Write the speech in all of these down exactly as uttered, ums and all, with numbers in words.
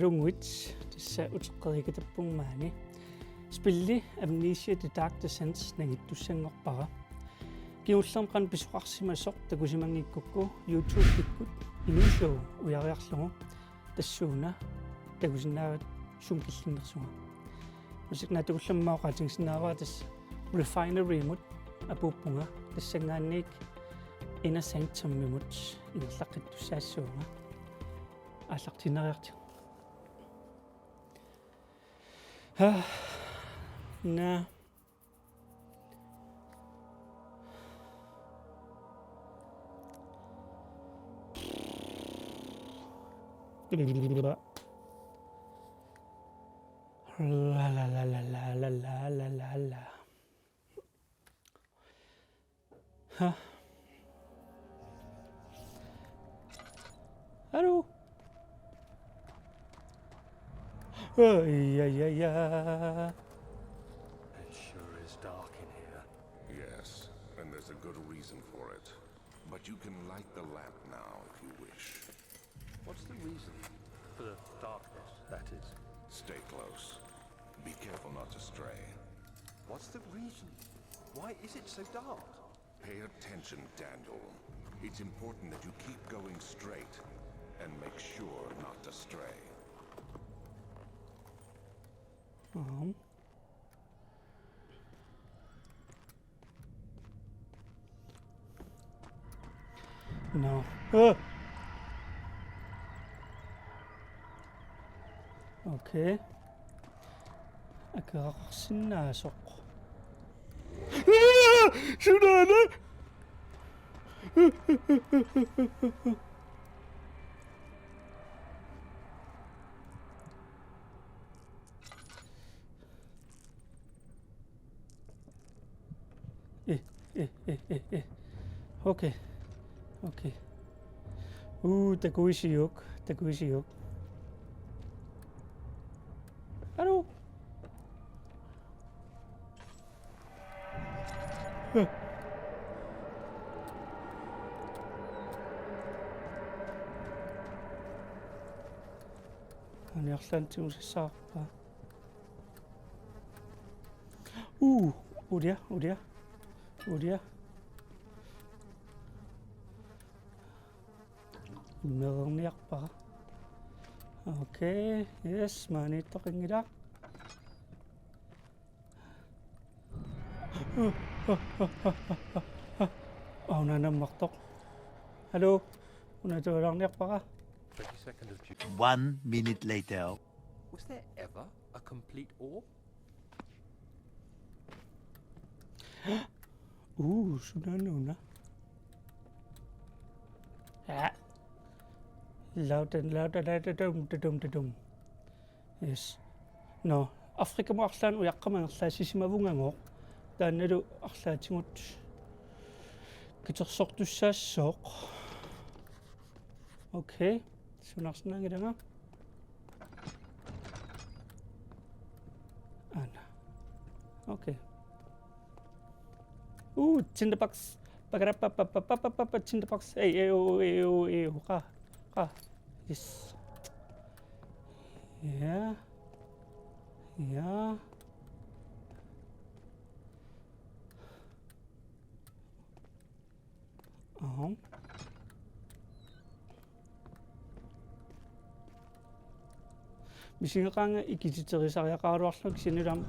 Lunguit, tassa uteqqerikatappunga maani. Spilli Amnesia: The Dark Descent nangittussanngorpara. Kingullermi qanoq pisoqarsimasoq takusimanngikkukku, YouTube-ikkut inuusuu ujariarlugu tassuuna takusinnaavat sumut killinnersunga. Massakkut naatsukullammik oqaatigisinnaavara tassa Refinery-mut apuuppunga, tassanngaanniit Inner Sanctum-imut ingerlaqqittussaassuunga. Aallartiinnariartigu. Ha. Naa. La, la, la. Huh. Hello. Oh, yeah, yeah, yeah. It sure is dark in here. Yes, and there's a good reason for it. But you can light the lamp now if you wish. What's the reason for the darkness, that is? Stay close. Be careful not to stray. What's the reason? Why is it so dark? Pay attention, Daniel. It's important that you keep going straight and make sure not to stray. Um. No. Uh. Okay. Akeraqarsinnaasoq. Sunaana? Eh, eh, eh, eh, eh. Okay. Okay. Uh, takuisiuk, takuisiuk. Hallo? Eh. Aani arlaannik tigusassavarput. Uh, ulia, ulia, ulia. Immereerniarpara. Okay, yes, maaniittoqanngilaq. Auna nammartoq. Hallo, una tuulaarniarpara. Twenty-second of June. One minute later. Was there ever a complete orb? Uh, sunaana una. Ah. Lautan, lautan, lautan, tatum, tatum, tatum. Yes. No, Afrikamut arlaannik ujaqqammat ingerlaassisimavungagooq. Taannalu arlaatigut katersortussaassooq. Okay. Sunarsinnaanngilanga. Aana. Okay. Uh, tinderbox. Pakarapapapapapapa, tinderbox. Ei, ei, oh, ei, oh, ei, oh. Qaa, qaa. Yes. Ja. Ja. Aam. Misigeqaanga ikititerisariaqaraluarlunga kisianni aamma.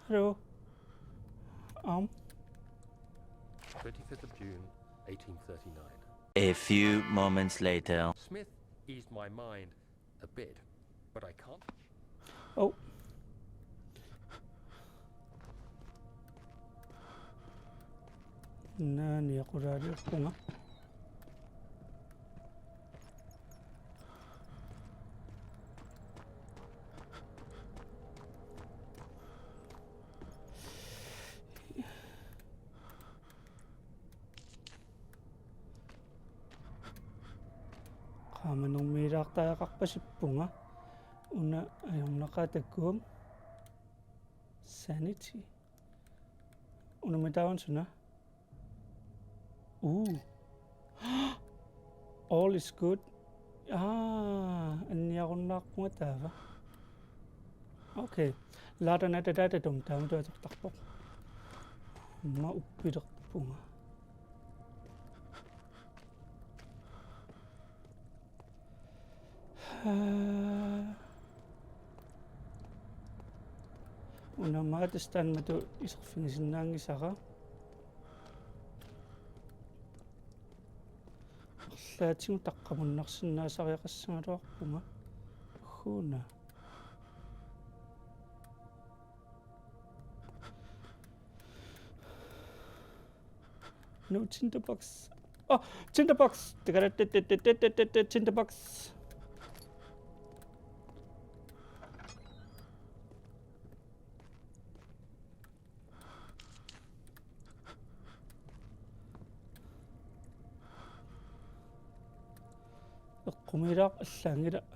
Hallo. Aam. Twenty-fifth of June, eighteen thirty-nine. A few moments later. Smith eased my mind a bit, but I can't. Oh. Naani aqulaaliuppunga. Qaamanermiilaartariaqarpasippunga. Una ajornaqaaq takuuk. Sanity. Una mitaavun suna? Uu. All is good. Aa, anniarunnaarpunga taava. Okay. Laatanaatataatatum taamatut atortarpoq. Aamma uppilerpunga. Una aamma tassa taanna matu iserfigisinnaanngisara. Arlaatigut taqqamunnarsinnaasariaqassagaluarpunga. Huuna. No tinderbox. Oh, tinderbox. Tinderbox. Eqqumiilaaq allaanngilaq.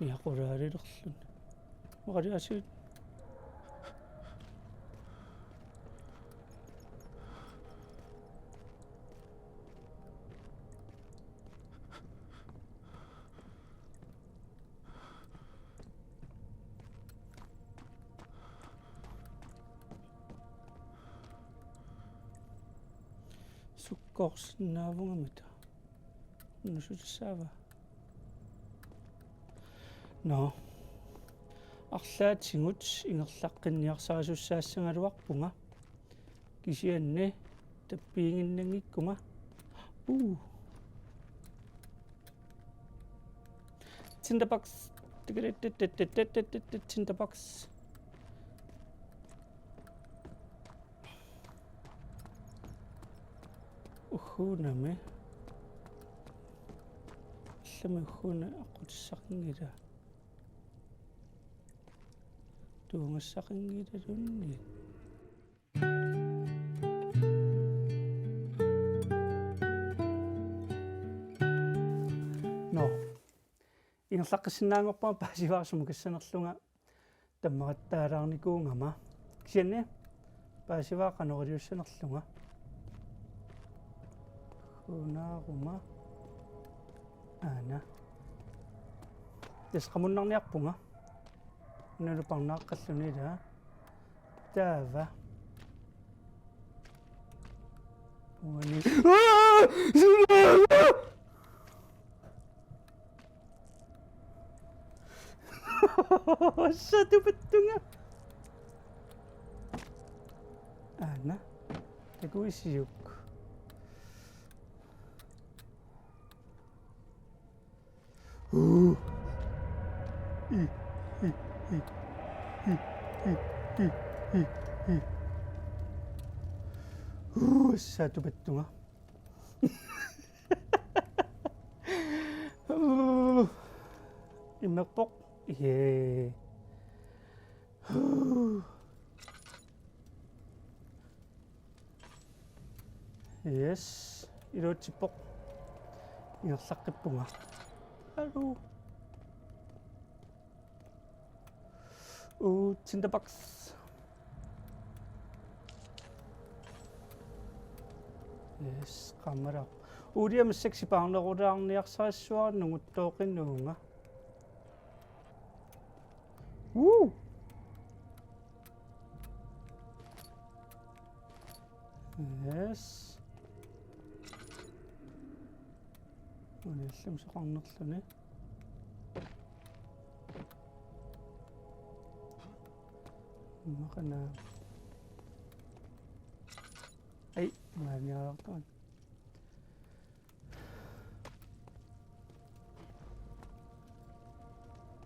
Niaqulaalilerluni. Maqaliaasiit. Sukkorsinnaavunga mita. Nusutissaava? Nå. Arlaatigut ingerlaqqinniarsaasussaassagaluarpunga. Kisianni tappiiginnanngikkuma. Uu. Tinderbox. Tinderbox. Uhuunami. Allami uhuuna aqqutissaqanngilaq. Tuugassaqanngilaluunniit. Nå. Ingerlaqqissinnaanngorpunga paasivara sumukassanerlunga tammaqattaalaarnikuugama. Kisianni paasivara qanoq iliussanerlunga. Huunaaruma. Aana. Tassa qamunnarniarpunga. Naluparnaaqqalluni ilaa. Taava. Uani. Satupattunga. Aana. Takuisiuk. Uu. I, i, i. Uu, satupattunga. Uu. Immerpoq. Yee. Uu. Yes. Iluatsippoq. Ingerlaqqippunga. Hallo. Uu, tinderbox. Yes, qaammaraq. Uulia massakkut sipaarnerulaarniarsarissuara nunguttooqinnuunga. Woo! Yes. Unaallum soqarnerluni. Maqana. Ai, maaniarartuan.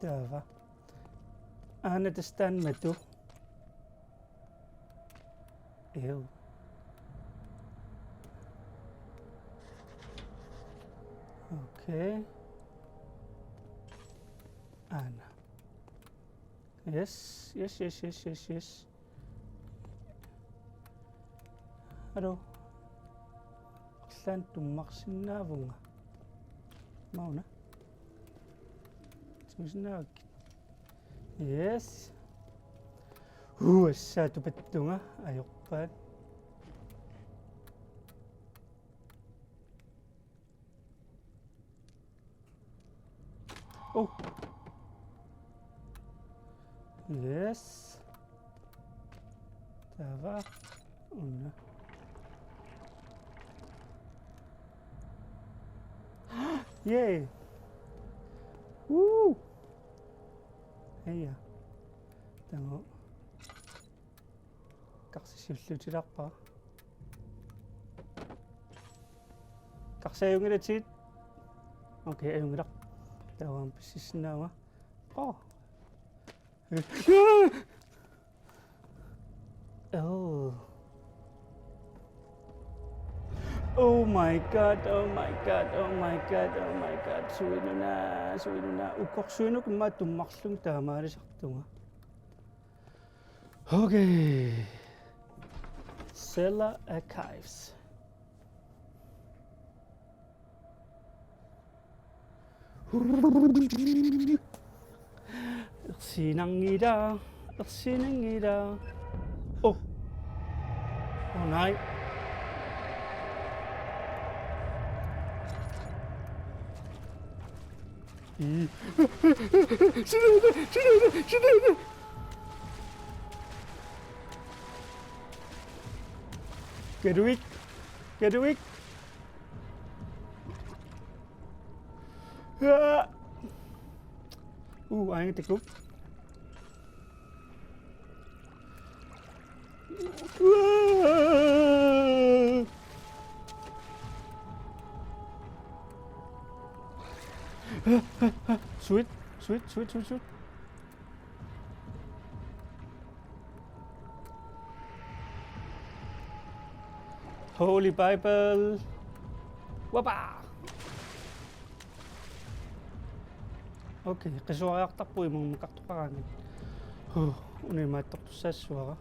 Taava. Aana tassa taanna matu. Ew. Okay. Aana. Yes, yes, yes, yes, yes, yes. Hallo. Arlaannik tummarsinnaavunga. Mauna. Tigusinnaavakkit. Yes. Huu, assaa tupattunga ajorpaat. Oh. Yes. Taava. Una. Yay. Woo. Heja. Taanna. Karsissutilaarpara. Karsi ajunngilaq. Okay, ajunngilaq. Taava pississinnaavara. Oh. Oh. Oh my god, oh my god, oh my god, oh my god. Suinuna, suinuna. Ukorsuinuk immaqa tummarlunga taamaalisartunga. Okay. Cellar Archives. Ersinanngilaq, ersinanngilaq. Oh. Oh, nej. Ii. Shunuuna, shunuuna, shunuuna. Kan du ikke? Kan du ikke? Ah. Uh, aing tikuk. Sweet, sweet, sweet, sweet, sweet. Holy Bible. Wapa. Okay, qisuariartarpugut imaammat kartoqaraangat. Huh, una imaattortussaassuara.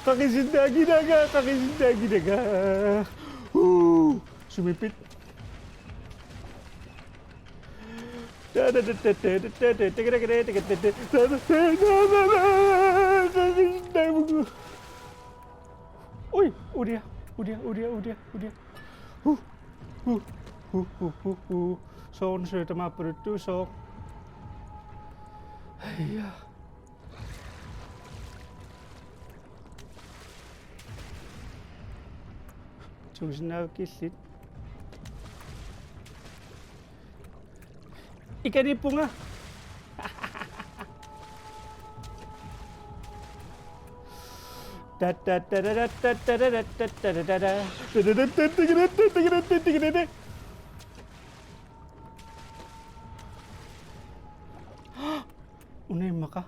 Qaqisinnaanngilagut, qaqisinnaanngilagut. Uu, sumiippit. Ui, ulia, ulia, ulia, ulia, ulia. Huh, huh, huh, huh, huh, huh. Soorlu tamaappaluttut sooq. Aja. Tuusinnaavakka illit. Ikanippunga. Una immaqa.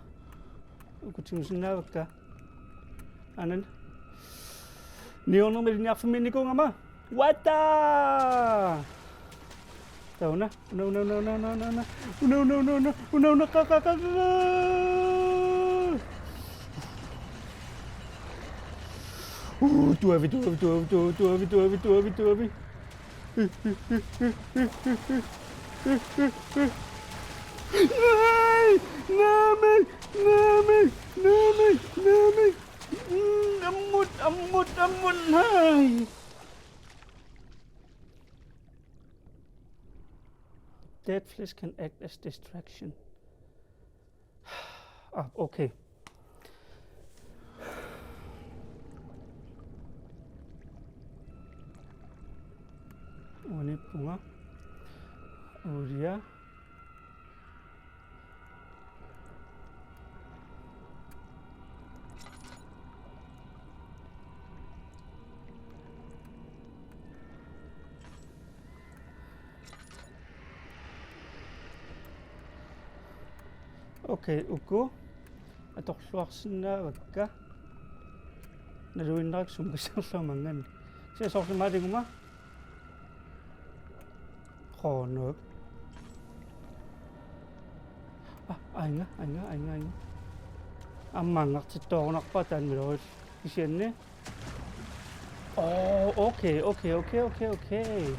Uku tigusinnaavakka. Anan. Niuernermik ilinniarfimmiinnikuugama. What the? Taava una. Una, una, una. Una, una, una, una. Una, una, una, una. Una, una, qa, qa, qa, qa. Uh, tuavi, tuavi, tuavi. Nej! Naamik! Naamik! Naamik! Naamik! Mm, ammut, ammut, ammut, nej! Dead flesh can act as distraction. Ah, okay. Uaniippunga. Ulia. Okay, uku atorluarsinnaavakka. Naluinnarakku sumukassaarluarmanngani. Kisianni soorlu maaliguma. Qonuk. Ah, ainga, ainga, ainga, ainga. Aamma angartittoorunarpaa taanna miloril kisianni. Oh, okay, okay, okay, okay, okay.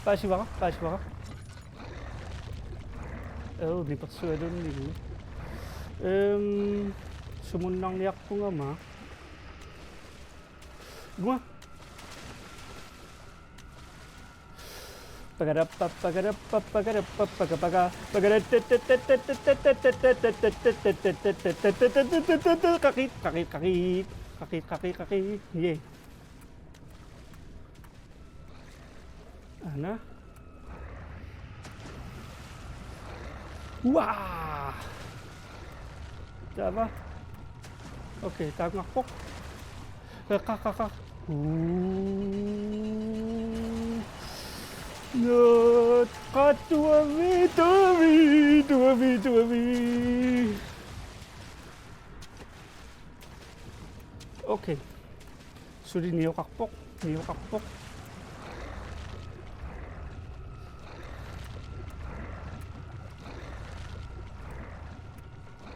Paasivara, paasivara. Øh, nipersualuunniimmi. Øhm, sumunnarniarpunga aamma. Uanga. Pagarappa, pagarappa, pagarappa, paga, paga, paga, qaqit, qaqit, qaqit, qaqit, qaqit, qaqit. Yeah. Aana. Uaa! Taava. Okay, taakkunarpoq. Qa, qa, qa. Uu. Nut, qa, tuavi, tuavi, tuavi, tuavi. Okay. Suli nioqarpoq, nioqarpoq.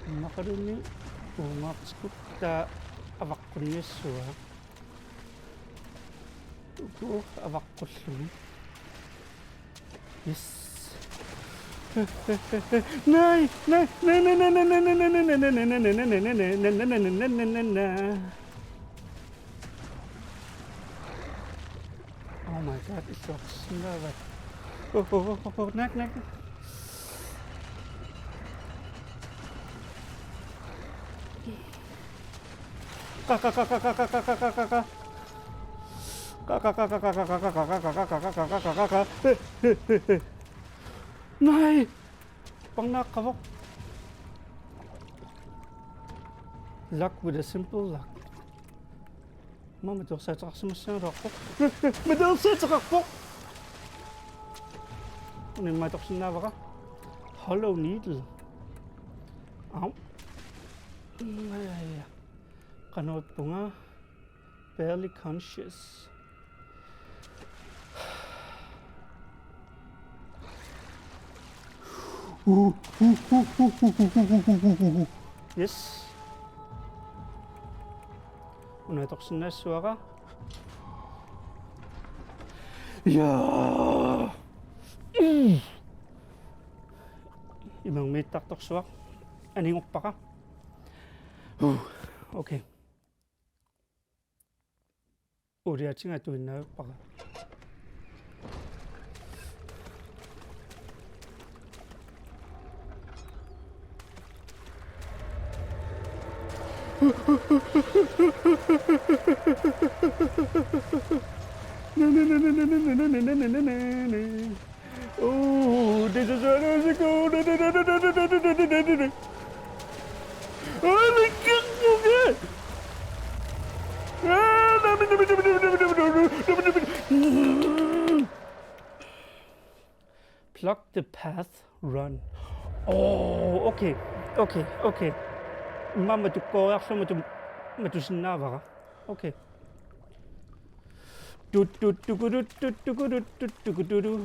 Immaqaluunniit uungaartikkukku taava avaqqunniassavaa. Uku avaqqullugu. Yes. Nej, nej, nej. Oh my god, illuaqqussinnaavaa. Oh, oh, oh, oh, oh, naak, naak. Qa, qa, qa. Qa, qa, qa, qa. Nej! Parnaaqqavoq. Luck with a simple luck. Aamma matuersaateqarsimassagaluarpoq. Matuersaateqarpoq. Una immaqa atorsinnaavara. Hollow needle. Au. Ai, ai, ai. Qanoq ippunga? Barely conscious. Yes. Una atorsinnaassavara. Jaa. Imermiittartorsuaq. Anigorpara. Okay. Uliatiga atuinnaavippara. Oh, this is what I was going. Oh, the kick. Block the path, run. Oh, okay, okay, okay. Aamma tukkooriarlugu matu-, matusinnaavara. Okay. Tut, tut, tukutut, tut, tukutut, tut, tukutut.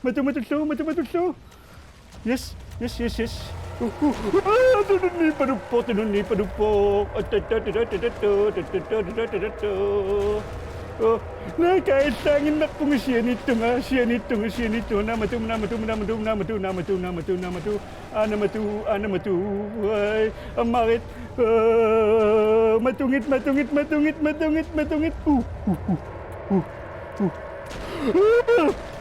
Matu, matullu, matu, matullu. Yes, yes, yes, yes. Uh, uh. Ah, tununniipaluppoq, tununniipaluppoq. Oh, naak illaannginnarpunga sianiittunga, sianiittunga, sianiittunga. Naamatu, naamatu, naamatu, naamatu, naamatu, naamatu. Anamatu, anamatu, ai, ammarit, eh, matungit, matungit, matungit, matungit, matungit. Uh, uh,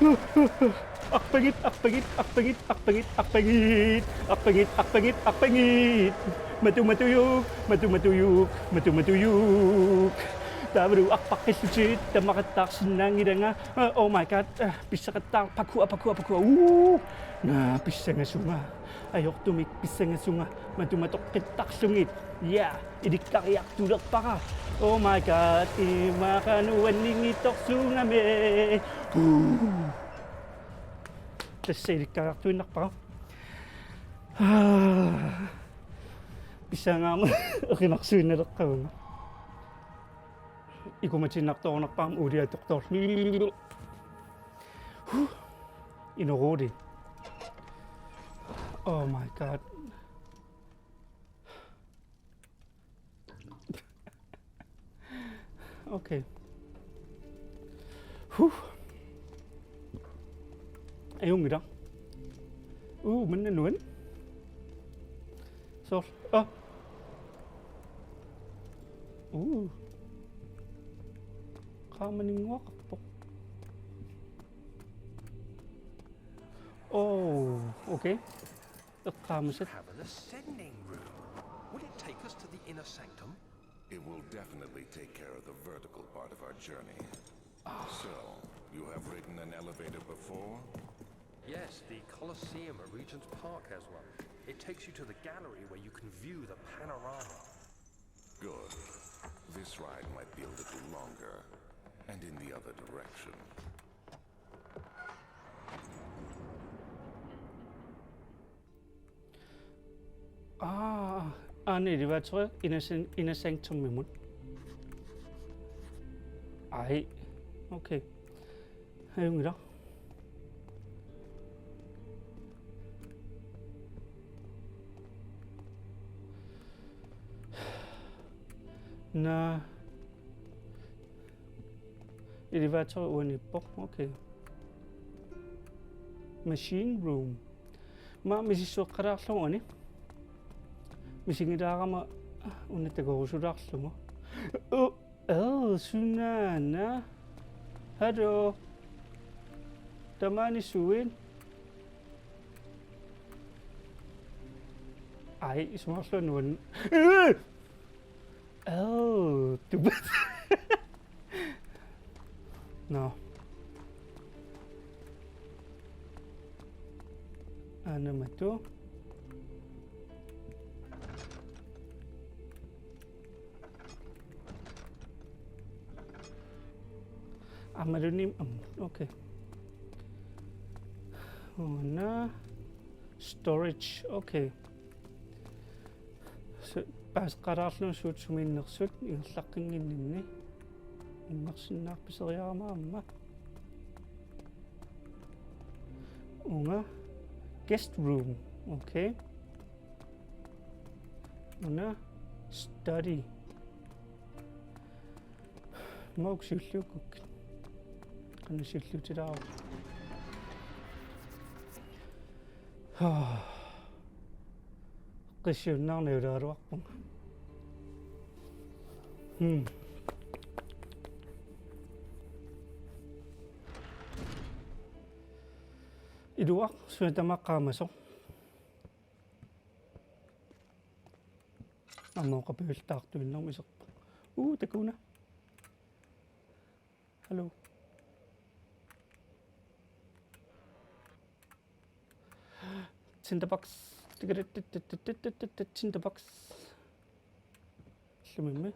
uh, uh, uh. Arpagit, arpagit, arpagit, arpagit, arpagit. Arpagit, arpagit, arpagit. Matu, matujuk, matu, matujuk, matu, matujuk. Taavalu arpaqqillutit tamaqattaarsinnaanngilanga. Eh, oh my god, eh, pissaqattaar-, pakua, pakua, pakua. Uh, naa, pissangasunga. Ajortumik pissangasunga, matumatoqqittarlugit. Ja, ilikkariartulerpara. Oh my god, immaqa nuanninngitsorsuugami. Huu. Tassa ilikkariartuinnarpara. Ah. Pissangaarmat erinarsuinnaleqqavunga. Ikumatiinnartoorunarpaamik uulia doktor. Huh. Inoruuli. Oh my god. Okay. Huh. Ajunngilaq. Uu, manna nuann. Soorlu. Ah. Uu. Qaamaninnguaqarpoq. Oh, okay. Eqqaamasat. Have an ascending room. Will it take us to the inner sanctum? It will definitely take care of the vertical part of our journey. So, you have ridden an elevator before? Yes, the Colosseum at Regent's Park has one. It takes you to the gallery where you can view the panorama. Good. This ride might be a little longer, and in the other direction. Aa, aana elevatori inner san-, inner sanctumimut. Ai, okay. Ajunngilaq. Naa. Elevatori uaniippoq. Okay. Machine room. Aamma misissueqqalaarlugu uani. Misigilaarama una takorusulaarlugu. Oh, oh, sunaana. Hallo. Tamaani suit. Ai, isumaqarlunga nuann-, oh, tupat. Nå. Aana matu. Aammalumi, mm, okay. Una storage, okay. Su-, paaseqqalaarlugu suut sumiinnersut ingerlaqqinnginninni. Unnersinnaarpiseriarama aamma. Uunga guest room, okay. Una study. Mauk siulliukkukkit. Qanoq siulliutilaaruk. Qissiunnaarniaraluarpunga. Hmm. Iluaq, suna tamaat qaamasoq. Aamma oqapiultaartuinnarmi iserpoq. Uu, takuuna. Hallo. Tinderbox. Tinderbox. Lumimmi.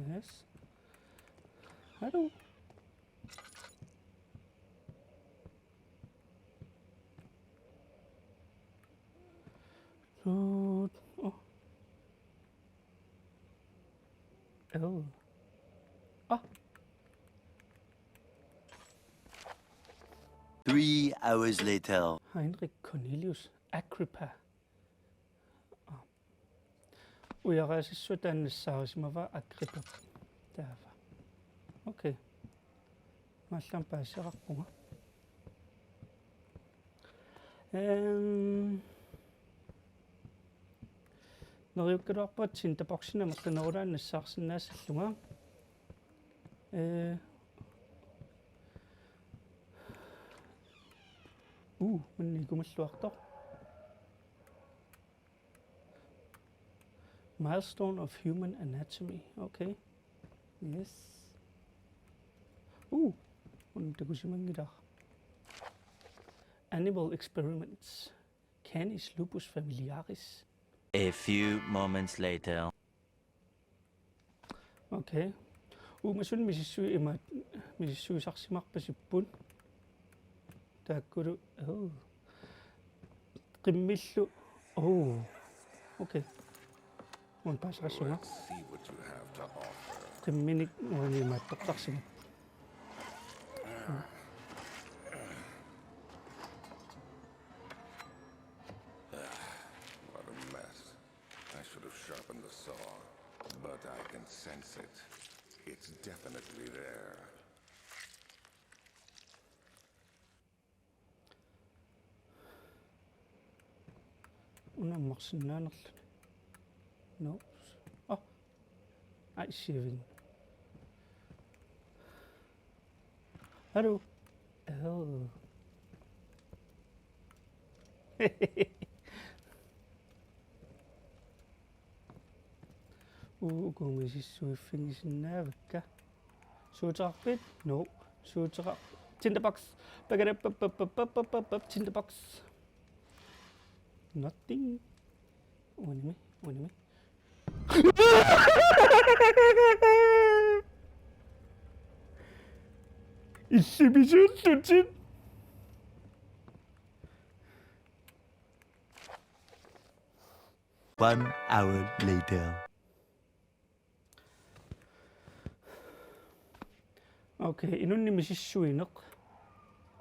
Yes. Hallo. Dude. Oh. Oh. Ah. Three hours later. Heinrich Cornelius Agrippa. Ah. Ujaraasissua taanna nassaarisimavaa Agrippa. Taava. Okay. Imaallaat paasisaqarpunga. Ehm. Neriukkaluarpunga tinderboxinut amerlanerulaanut nassaarsinnaassallunga. Eh. Uu, manna ikumalluartoq. Milestone of human anatomy. Okay. Yes. Uu, una takusimanngilara. Animal experiments. Canis lupus familiaris. A few moments later. Okay. Uuma suna misissui-, ima misissuisarsimarpasipput. Taakkulu, oh. Qimmillu. Oh. Okay. Uani paasisarissavara. Let's see what you have to offer. Qimminik uani imaattortarsimapput. What a mess. I should have sharpened the saw, but I can sense it. It's definitely there. Una ammarsinnaanerluni. No. Oh. Ai, siavin. Hallo. Oh. Uu, uku misissuiffigisinnaavakka. Suuteqarpit? No. Suuteqar-, tinderbox. Pagarap-, pap-, pap-, pap-, pap-, pap-, pap-, tinderbox. Nothing. Uanimi, uanimi. Issipisuullutit. One hour later. Okay, inunnik misissuineq.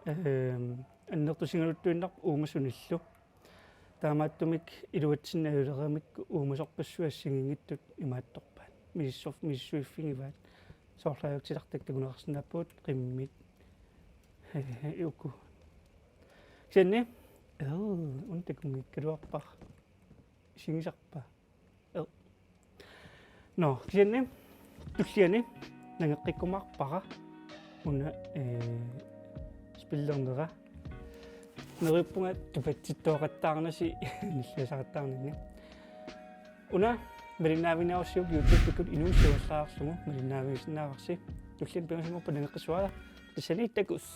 Ehm, annertusigaluttuinnarpoq uumasunillu. Taamaattumik iluatsinnajuleramik uumasorpassuit assigiinngitsut imaattorpaat. Misissor-, misissuiffigivaat. Soorlu ajornartorsiortartakkagut takuneqarsinnaappugut qimmit. Uku. Kisianni? Ee, una takunngikkaluarpara. Isigisarpa? Ee. Nå, kisianni tulliani nangeqqikkumaarpara. Una, ee, spillernera. Neriuppunga tupatsittuaqattaarnasi nilliasaqattaarninni. Una malinnaaviginnaarussiuk YouTube-ikkut inuup siuallaarlugu malinnaavigissinnaavarsi. Tulliani pingasunngorpat nangeqqissuara. Tassani takuss.